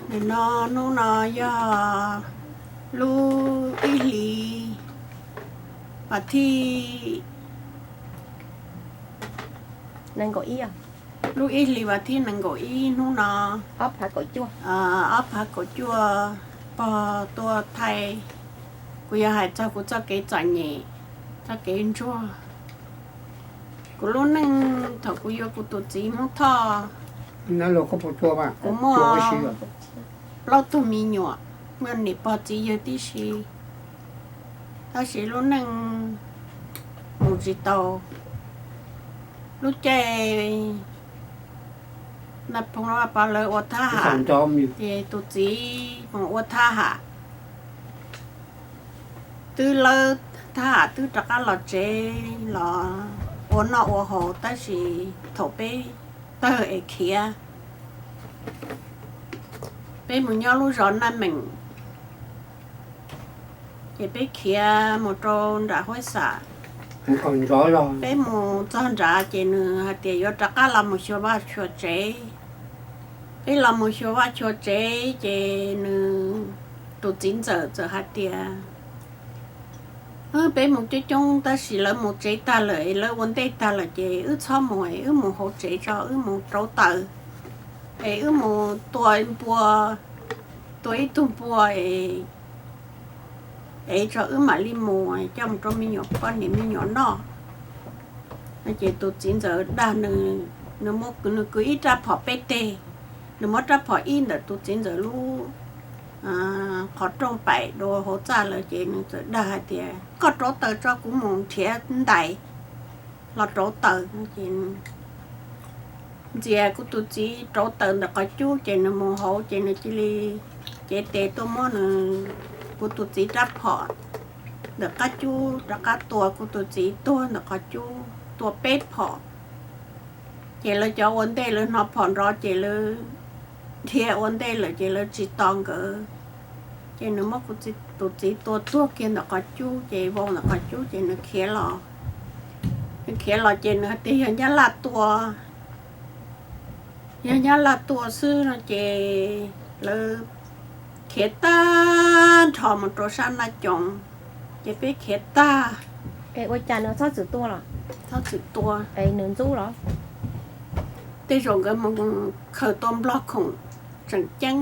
Nim no, hnub no yog lub ib hlis vas thib, lub ib hlis vas thib nees nkaum ib hnub no, ob phav kaum cuaj pog tuaj thaij. Kuv yuav hais txog kuv txoj kev txom nyem, txoj kev ntsuag. Kuv lub neej thaum kuv yuav kuv tus txiv Hmoob Thoj, kuv muaj plaub tug me nyuam, muaj niam pog txiv yawg tib si, tab sis lub neej mus tsis tau. Lub caij Nais Phoo Vaj Pov lawv ua thab ham, ces tus txiv mus ua thab ham, twb lawb thab ham twb rov qab los tsev los ua noj ua haus, tab sis thaum peb tawg es khiav, peb mus nyob lub zos Naj Meem, ces peb khiav mus rau nram Huab Xam. Peb mus txog nrad ces nws hais tias yuav rov qab los mus xyuas vaj xyuas tsev. Peb los mus xyuas vaj xyuas tsev ces nws tus txiv ntxawm txawm hais tias, peb mus coob coob tab sis lawv mus tsev tag lawm, lawv ua ntej tag lawm ces wb txhob mus, wb mus hauv tsev tso, wb mus rauv taws, es wb mus tua npua, tua ib tug npua es tso wb mam li mus coj mus rau me nyuam poj niam me nyuam noj. Ces tus txiv ntxawm dag nws, nws muab nws kwv ib rab phom peb teg, nws muab rab phom ib ntawm tus txiv ntxawm lub qhov rooj paim dua hauv txaj lawm ces nws txawm dag hais tias koj rauv taws tso kuv mus nrhiav ntais los rauv taws. Ntxias kuv tus txiv rauv taws ntawm qhov cub ces nws mus hauv ces nws cia li cev tes tuaj muab nws, kuv tus txiv rab phom ntawm qab cub rov qab tua kuv tus txiv tuag ntawm qhov cub, tua peb phom. Ces lawv cov ua ntej lawv hnov phom nrov ces lawv dhia ua ntej lawm ces lawv tsis tos nkawd. Ces nws muab kuv tus txiv tua tuag kiag ntawm qhov cub ces vau ntawm qhov cub ces nws khiav los. Nws khiav los ces nws hais tias yog Nyab Laj tua, yog Nyab Laj tua xwb no ces lawv khiav tag nrho mus rau sab Naj Coos, ces peb khiav tag. Ua cas nws txhob txwm tua los? Txhob txwm tua. Nws ntxub los? Tej zaum nkawd mus khaws tua nplog khoom tseem ceeb.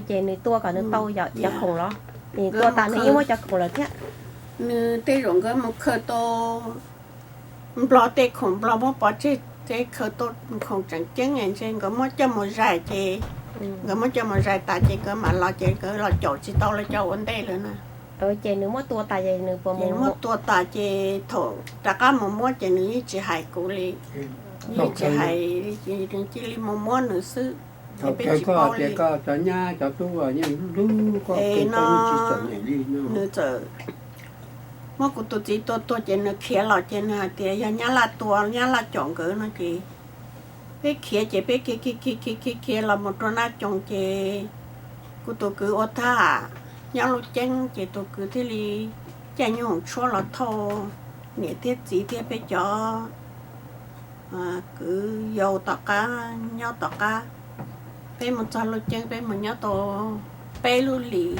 Ces nws tua kom nws tau cov khoom los? Nws tua tas nws yeej muab cov khoom lawm thiab. Nws tej zaum nkawd mus khaws tau nplog tej khoom, nplog muab pov tseg, khaws tau khoom tseem ceeb ntshe nkawd muab coj mus zais ces, nkawd muab coj mus zais tas ces nkawd mam los ces nkawd los caum tsis tau lawv cov ua ntej lawm na. Ces nws muab tua tas ces nws puas mus? Muab tua tas ces thaum rov qab mus muab ces nws yeej tsis hais kuv li, yeej tsis hais, cia li mus muab nws xwb. Peb tsis paub li. Cov nyab cov tub yeej hlub koj, no nws txawm muab kuv tus txiv tua tuag ces nws khiav los ces nws hais tias yog Nyab Laj tua, Nyab Laj caum nkawd no ces peb khiav ces peb khiav khiav khiav khiav khiav los mus rau Naj Coos ces kuv tus kwv ua thab ham nyob Lub Ceeb ces tus kwv thiaj li caij nyuj hoom tshuab los thauj niam thiab txiv thiab peb cov kwv yau tom qab nyob tom qab. Peb mus txog Lub Ceeb peb mus nyob tau peb lub hlis.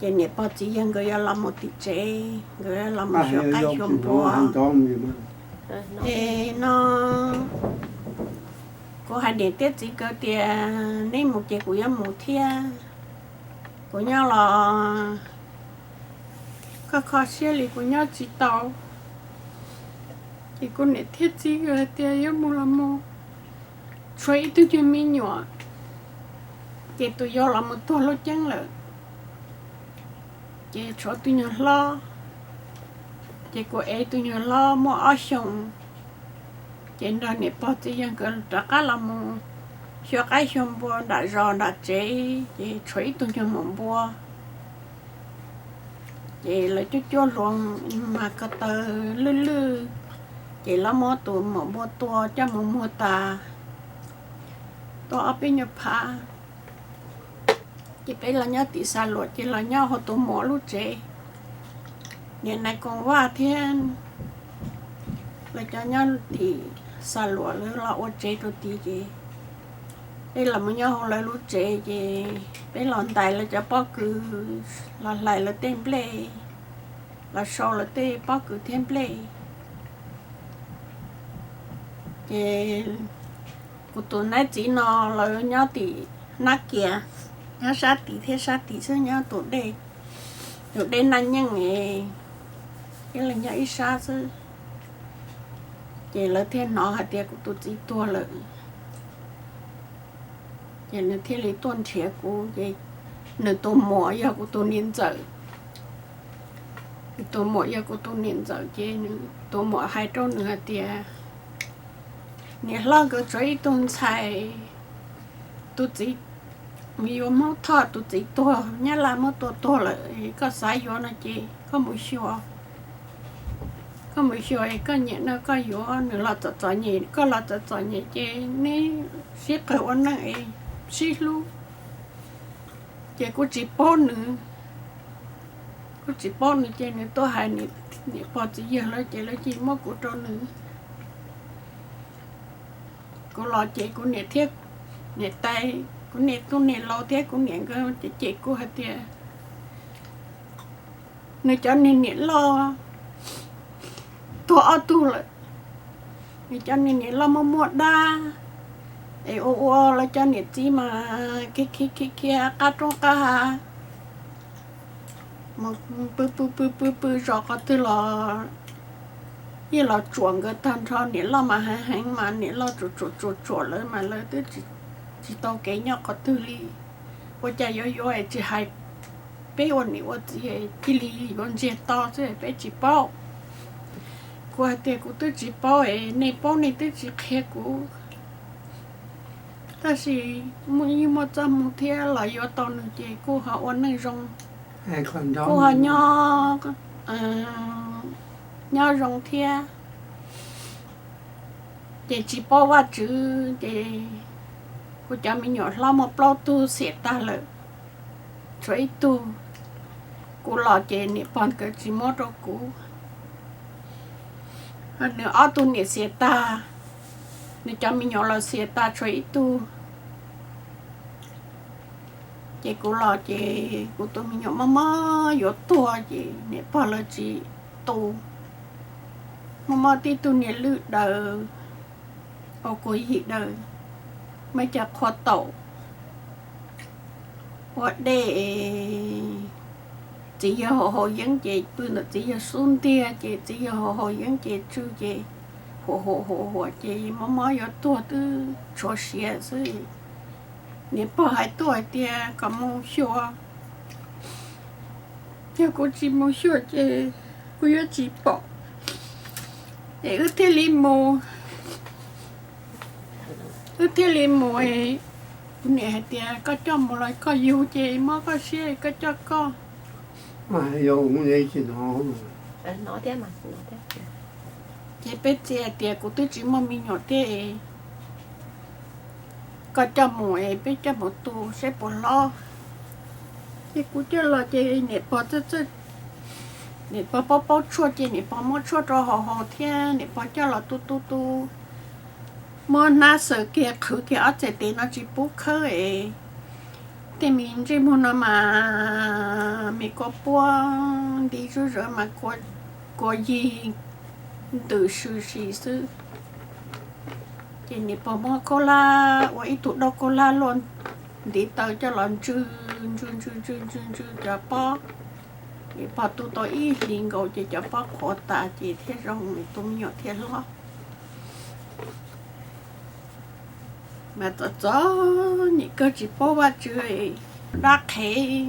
Ces niam pog txiv yawg nkawd yuav los mus tim tsev, nkawd los mus xyuas qaib xyuas npua. Es no kuv hais niam thiab txiv nkawd tias neb mus ces kuv yuav mus thiab. Kuv nyob los koj kho siab li kuv nyob tsis tau. Ces kuv niam thiab txiv nkawd hais tias yuav mus los mus, tshuav ib tug nyuag me nyuam, ces tus yau los mus tuag Lub Ceeb lawm. Ces tshuav tus nyuag hlob, ces kuv ev tus nyuag hlob muaj ob xyoos, ces nrog niam pog txiv yawg nkawd rov qab los mus xyuas qaib xyuas npua nram zos nram tsev, ces tshuav ib tug nyuag maum npua. Ces lawv cuab cuab hluas mas ko taw lwj lwj, ces lawv muab tus maum npua tua coj mus muag tas, tua ob peb nyuag phav. Ces peb los nyob tim Xa Luam, ces los nyob hauv tus muam lub tsev. Niam Nais Koos Vaj thiab lawv cov nyob tim Xa Luam lawv los ua tsev rau tid ces Peb los mus nyob hauv lawv lub tsev ces peb los ntais lawv cov pob kws, los hlais lawv tej nplej, los sau lawv tej pob kws thiab nplej. Ces kuv tus nab txiv no lawv nyob tim Nab Kias, nyob sab tid thiab sab tid xwb, nyob tus dej, tus dej Naj Nyeej, ib leeg nyob ib sab xwb. Ces lawv thiaj hnov hais tias kuv tus txiv tuag lawm, ces nws thiaj li tuaj nrhiav kuv. Ces nws tus muam yog kuv tus niam ntxawm, nws tus muam yog kuv tus niam ntxawm, ces nws tus muam hais rau nws hais tias, niam hlob nkawd tshuav ib tug ntxhais, tus txiv, yuav Hmoob Thoj, tus txiv tuag, Nyab Laj muab tua tuag lawm, koj xav yuav no ces koj mus xyuas, koj mus xyuas koj nyiam no koj yuav, nws los txom txom nyem, koj los txom txom nyem ces neb sib qawg ua neej es sib hlub. Ces kuv tsis paub nws, kuv tsis paub nws ces nws tuaj hais niam pog txiv yawg lawv ces lawv cia li muab kuv rau nws. Kuv los ces kuv niam thiab niam tais, kuv niam tus niam laus thiab kuv niam nkawd cem kuv hais tias, nws cov niag niam loj tuag ob tug lawm, nws cov niag niam loj muaj muaj dab, es ua ua lawv cov niam txiv mas khiav khiav khiav qab roob qab hav, mus pw pw pw pw pw zos qhov twg los yeej los tsuam nkawd tag nrho. Niam loj mas heev heev mas niam loj tsuam tsuam tsuam tsuam lawv mas lawv twb tsis tau kev nyob qhov twg li. Ua cas yuav yuav es tsis hais peb ua niam ua txiv, cia li yuav ntsiag to xwb peb tsis paub. Kuv hais tias kuv twb tsis paub es nej paub nej twb tsis qhia kuv. Tab sis muaj ib muaj txoj hmoo thiab los yuav tau nws ces kuj ho ua neej zoo, kuj ho nyob, nyob zoo thiab. Ces tsis paub Vajtswv ces kuv cov me nyuam hlob muaj plaub tug xiam tag lawm, tshuav ib tug. Kuv los ces niam pog nkawd tsis muab rau kuv. Nws ob tug niam xiam tag, nws cov me nyuam los xiam tag tshuav ib tug. Ces kuv los ces kuv tus me nyuam mob mob yuav tuag ces niam pog lawv tsis tu, mob mob tib tug niag lwj daws, ua kuv yim daws, muaj cov qhua taum ua dej. Txiv yawg haus haus yeeb ces pw ntawm txiv yawg xub ntiag ces txiv yawg haus haus yeeb ces tsw ces huam huam huam huam ces mob mob yuav tuag twb tshuav siav xwb. Niam pog hais tuaj hais tias kom mus xyuas, yog kuv tsis mus xyuas ces kuv yuav tsis pom. Es wb thiaj li mus, wb thiaj li mus. Kuv niam hais tias koj coj mus los koj yug ces mob koj siab koj coj koj. Ces peb txiv hais tias kuv twb tsis muaj me nyuam thiab, koj coj mus es peb coj mus tu seb puas hlob. Ces kuv coj los ces niam pog txawj txawj, niam pog paub paub tshuaj ces niam pog muab tshuaj rau haus haus thiab niam pog coj los tu tu tu, muab hnab xaws kiag qhwv kiag ob txhais tes no tsis pub khawb es tej me ntsej muag no mas me kua puab nti zuj zus mas kua yig ntws swm si xwb. Ces niam pog muab khaub hlab ua ib tug daub khaub hlab luaj ntiv taw coj los ntsw ntsw ntsw ntsw ntsw ntsw cov pob. Niam pog tu tau ib hlis nkaus ces cov pob qhuav tas ces thiaj zoo, nws tus me nyuam thiaj hlob. Mas txom txom nyem kawg tsis paub Vajtswv, dab qhev,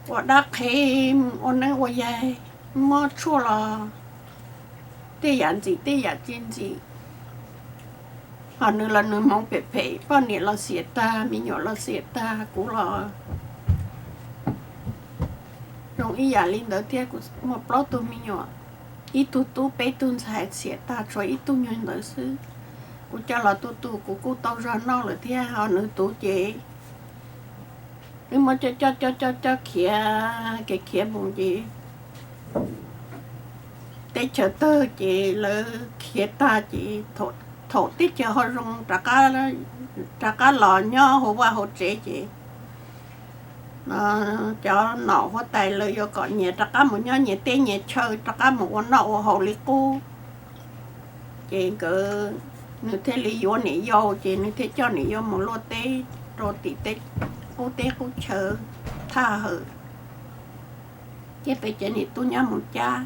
ua dab qhev, ua neeb ua yaig, muab tshuaj los tej yam ntxim tej yam tsis ntxim. Ho nws los nws hmoov phem phem, poj niam los xiam tag, me nyuam los xiam tag, kuv los zoo ib yam li ntawd thiab. Kuv muaj plaub tug me nyuam, ib tug tub peb tug ntxhais xiam tag tshuav ib tug nyuag ntawd xwb. Kuv coj los tu tu kuv kuj tau zog noj lawm thiab, ho nws tus ces wb muab coj coj coj coj coj khiav, kev khiav mus ces teb chaws tawg ces lawv khiav tag ces thaum thaum teb chaws ho zoo rov qab los nyob hauv vaj hauv tsev ces cov nom huab tais lawv yuav kom nyias rov qab mus nyob nyias teb nyias chaw, rov qab mus ua noj ua haus li qub. Ces nkawd, nws thiaj li yuav niam yau, ces nws thiaj coj niam yau mus luaj teb rau tim teb, qub teb qub chaw thaj hawm. Ces peb cov niam tub nyob mus cab,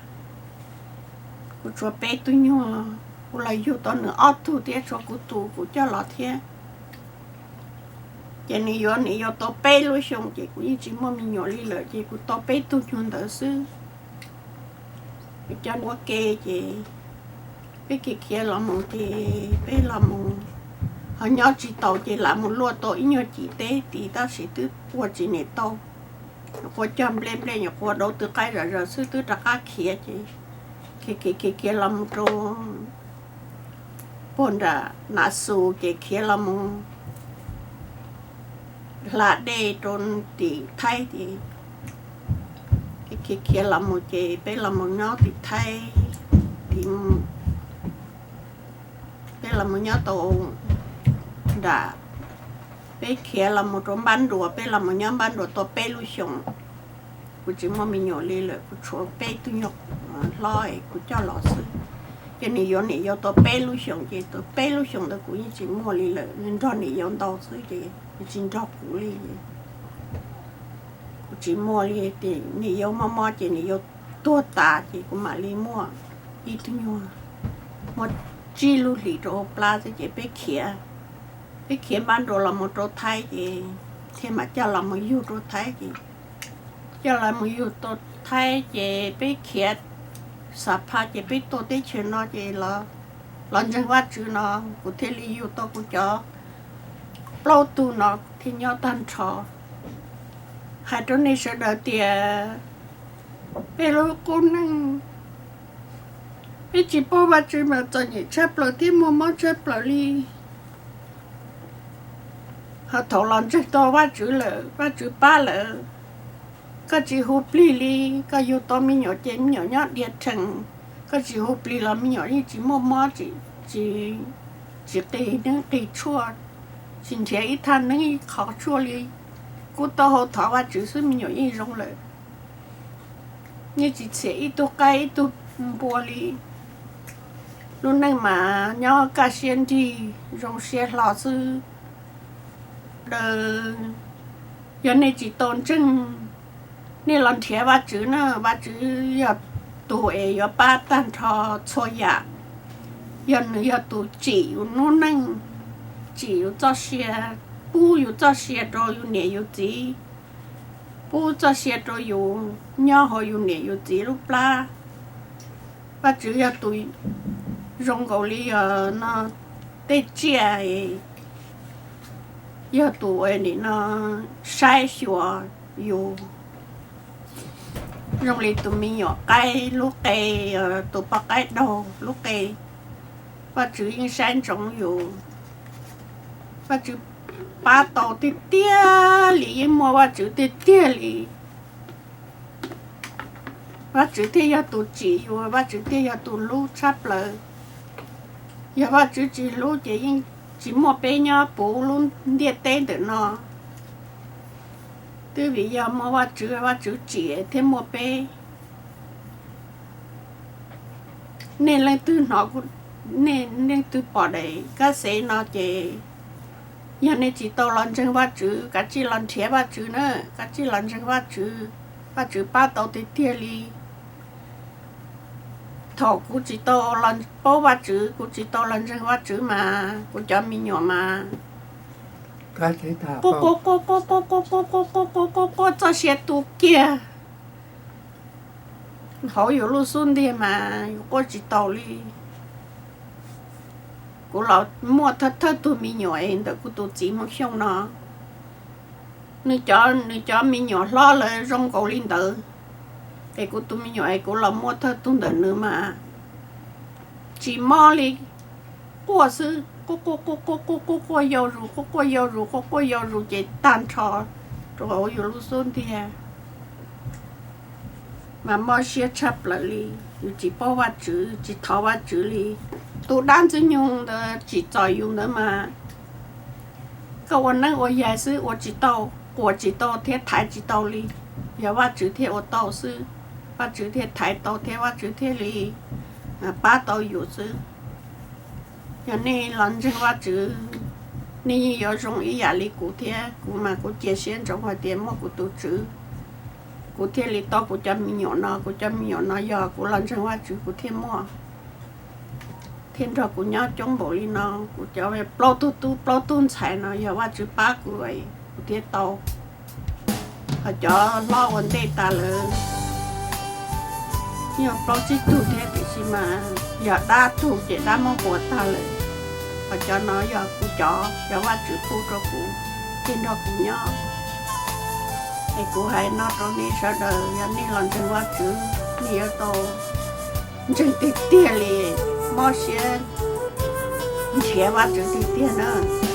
kuv tshuav peb tug nyuag, kuv los yug tau nws ob tug thiab tshuav kuv tus kuv coj los thiab. Ces nws yuav niam yau tau peb lub xyoo ces kuv yeej tsis muaj me nyuam li lawm, ces kuv tau peb tug nyuag ntawd xwb. Cov ua ke ces peb khiav khiav los mus ces peb los mus ho nyob tsis taus ces lam mus luaj tau ib nyuag cim teb tid, tab sis twb ua tsis niam tau. Nyuam qhuav cog nplej nplej, nyuam qhuav dauv tw qaib zom zaws xwb twb rov qab khiav ces khiav khiav khiav los mus rau puag nram Nav Xus ces khiav los mus hla dej rau tim Thaib ces khiav khiav los mus ces peb los mus nyob tim Thaib, peb los mus nyob tau nram, peb khiav los mus rau Npab Nruas, peb los mus nyob Npab Nruas tau peb lub xyoos. Kuv tsis muaj me nyuam li lawm, kuv tshuav peb tug nyuag hlob kuv coj los xwb. Ces nws yuav niam yau tau peb lub xyoos ces tau peb lub xyoos ntawd kuv yeej tsis muaj li lawm, nws nrog niam yau ntau xwb ces nws tsis nrog kuv li. Kuv tsis muaj li, niam yau mob mob ces niam yau tuag tas ces kuv mam li muaj ib tug nyuag, muaj tsib lub hlis rau hauv plab xwb ces peb khiav, peb khiav Npab Nruas los mus rau Thaib ces thiaj mam coj los mus yug rau Thaib ces coj los mus yug rau Thaib ces peb khiav Xam Phas ces peb tuaj teb chaws no ces los ntseeg Vajtswv no, kuv thiaj li yug tau kuv cov plaub tug no thiaj nyob tag nrho. Hais rau nej sawv daws tias peb lub qub neej, peb tsis paub Vajtswv mas txom nyem tshaj plaws thiab muaj mob tshaj plaws li. Ho thaum los ntseeg tau Vajtswv lawm, Vajtswv pab lawm, koj tsis hu plig li, koj yug tau me nyuam ces me nyuam nyob diav rhees, koj tsis hu plig los me nyuam yeej tsis muaj mob, tsis qis neeb qis tshuaj, tsis nrhiav ib thaj neeb ib qho tshuaj li. Kub taub hau thov Vajtswv xwb me nyuam yeej zoo lawm. Yeej tsis txhiam ib tug qaib ib tug npua li. Lub neej mas nyob kaj siab nrig zoo siab hlo xwb. Daws, yog nej tsis tau ntseeg, nej los nrhiav Vajtswv na, Vajtswv yog tus es yuav pab tag nrho txhua yam. Yog nws yog tus tsim yus lub neej, tsim yus txoj sia, pub yus txoj sia rau yus niam yus txiv, pub txoj sia rau yus nyob hauv yus niam yus txiv lub plab. Vajtswv yog tus zoo nkaus li yog no tej tsiaj, yog tus nim no saib xyuas yus zoo li tus me nyuam qaib lub qe, tus poj qaib daug lub qe. Vajtswv yeej saib ntsoov yus. Vajtswv pab tau tiag tiag li, yeej muaj Vajtswv tiag tiag li. Vajtswv thiaj yog tus tsim yus, Vajtswv thiaj yog tus hlub tshaj plaws. Yog Vajtswv tsis hlub ces yeej tsis muaj peb nyob puv lub ntiaj teb ntawm no. Twb vim yog muaj Vajtswv, Vajtswv tsim thiaj muaj peb. Nej leej twg hnov, nej leej twg pom daim kab xev no ces yog nej tsis tau los ntseeg Vajtswv, kav tsij los nrhiav Vajtswv na, kav tsij los ntseeg Vajtswv. Vajtswv pab tau tiag tiag li. Thaum kuv tsis tau los paub Vajtswv, kuv tsis tau los ntseeg Vajtswv mas kuv cov me nyuam mas quaj quaj quaj quaj quaj quaj quaj quaj quaj quaj quaj quaj txoj sia tu kiag. Hauv yus lub xub ntiag mas yus quaj tsis taus li. Kuv los muaj thawj thawj tug me nyuam es ntawm kuv tus txiv Hmoob Xyooj no, nws cov, nws cov me nyuam hlob lawv zoo nkaus li ntawd, es kuv tus me nyuam es kuv los muaj thawj tug ntawm nws mas tsis mob li, quaj xwb, quaj quaj quaj quaj quaj quaj quaj yau zus, quaj quaj yau zus, quaj quaj yau zus ces tag nrho rau hauv yus lub xub ntiag. Mas mob siab tshaj plaws li, yus tsis paub Vajtswv, tsis thov Vajtswv li. Tus dab ntxwg nyoog ntawd tsim txom yus ntawd mas koj ua neeb ua yaig xwb, ua tsis tau, quas tsis tau thiab thaiv tsis tau li. Yog Vajtswv thiaj ua tau xwb, Vajtswv thiaj thaiv tau thiab Vajtswv thiaj li pab tau yus xwb. Yog nej los ntseeg Vajtswv, nej yeej yuav zoo ib yam li kuv thiab. Kuv mas kuv cia siab ntsoov hais tias muaj kuv tus Tswv, kuv thiaj li tau kuv cov me nyuam no. Kuv cov me nyuam no yog kuv los ntseeg Vajtswv kuv thiaj muaj, thiaj nrog kuv nyob coob npaum li no. Kuv cov plaub tug tub plaub tug ntxhais no yog Vajtswv pab kuv, kuv thiaj tau. Ho cov hlob ua ntej tas lawm yog plaub tsib tug thiab, tiam sis mas yog dab tug ces dab muab puas tag lawm. Ho cov no yog kuv cov, yog Vajtswv pub rau kuv, thiaj nrog kuv nyob. Es kuv hais no rau nej sawv daws, yog nej los ntseeg Vajtswv, nej yuav tau ntseeg tiag tiag li, mob siab nrhiav Vajtswv tiag tiag na.